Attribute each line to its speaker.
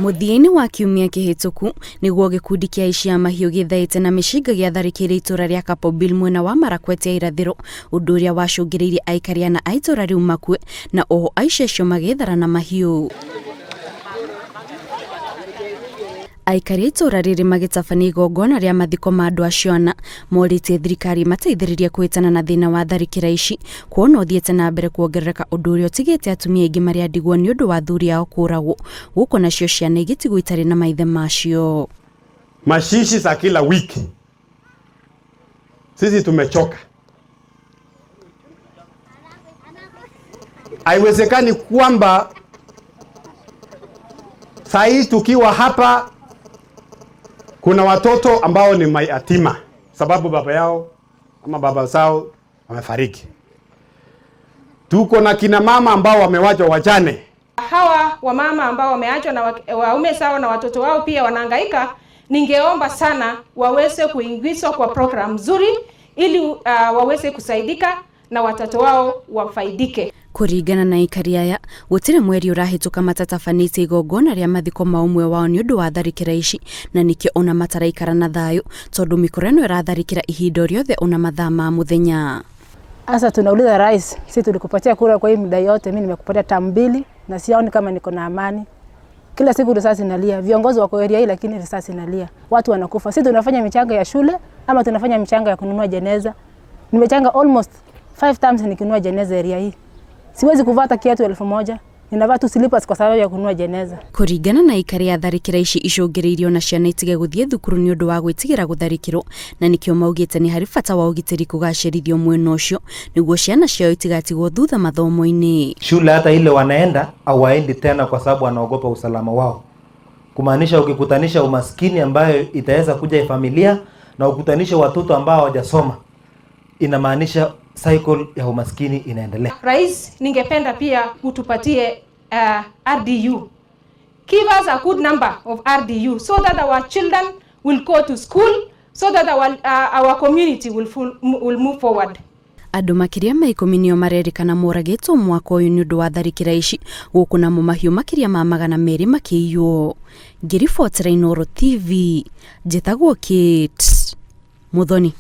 Speaker 1: Mũthia-inĩ wa kiumia kĩhĩtũku nĩguo gĩkundi kĩa aici a mahiũ gĩthaĩte na mĩcinga gĩatharĩkĩire itũra rĩa Kapobil mwena wa Marakwet ya irathĩro, ũndũ ũrĩa wacũngĩrĩirie aikari ana a itũra rĩu makue na oho aici acio magĩthara na mahiũ. Aikari a itũra rĩrĩ magĩtabania igongona rĩa mathiko ma andũ acio ana morĩtie thirikari ĩmateithĩrĩrie kũhĩtana na thĩna wa tharĩkĩra ici kuona ũthiĩte na mbere kuongerereka ũndũ ũrĩa ũtigĩte atumia aingĩ marĩ a ndigwa nĩ ũndũ wa athuri ao kũragwo gũkũ nacio ciana igĩtigwo itarĩ na maithe macio.
Speaker 2: Mazishi za kila wiki, sisi tumechoka. Haiwezekani kwamba saa hii tukiwa hapa kuna watoto ambao ni mayatima sababu baba yao ama baba zao wamefariki. Tuko na kina mama ambao wamewachwa wajane.
Speaker 3: Hawa wamama ambao wameachwa na waume zao na watoto wao pia wanahangaika. Ningeomba sana waweze kuingizwa kwa program nzuri ili waweze kusaidika na watoto wao wafaidike.
Speaker 1: Kũringana na aikari aya, gũtirĩ mweri ũrahĩtũka matatabanĩtie igongona rĩa mathiko ma ũmwe wao nĩ ũndũ wa tharĩkĩra ici, na nĩkĩo ona mataraikara na thayũ tondũ mĩkora ĩno ĩratharĩkĩra ihinda o rĩothe ona mathaa ma mũthenya.
Speaker 4: Sasa tunauliza rais, sisi tulikupatia kura kwa hii muda yote, mimi nimekupatia term mbili na sioni kama niko na amani. Kila siku risasi inalia, viongozi wako area hii lakini risasi inalia, watu wanakufa. Sisi tunafanya michango ya shule ama tunafanya michango ya kununua jeneza. Nimechanga almost 5 times nikinunua jeneza area hii. Siwezi kuvaa hata kiatu 1000. Ninavaa tu slippers kwa sababu ya kununua jeneza.
Speaker 1: Kũringana na aikari a tharĩkĩra ici icũngĩrĩirio na ciana itige gũthiĩ thukuru nĩ ũndũ wa gwĩtigĩra gũtharĩkĩrwo, na nĩkĩo maugĩte nĩ harĩ bata wa ũgitĩri kũgacĩrithio mwena ũcio nĩguo ciana ciao itigatigwo thutha mathomo-inĩ.
Speaker 5: Shule hata ile wanaenda hawaendi tena kwa sababu wanaogopa usalama wao. Kumaanisha ukikutanisha umaskini ambayo itaweza kuja familia na ukutanishe watoto ambao hawajasoma, inamaanisha cycle ya umaskini inaendelea.
Speaker 3: Rais, ningependa pia utupatie RDU. Give us a good number of RDU so that our children will go to school, so that our community will move forward.
Speaker 1: Andũ makĩria ma 10 nĩo marerĩkana moragĩtwo mwaka ũyũ nĩ ũndũ wa tharĩkĩra ici, gũkũ namo mahiũ makĩria ma 200 makĩiywo. Ngĩribotera Inooro TV, njĩtagwo Kate Muthoni.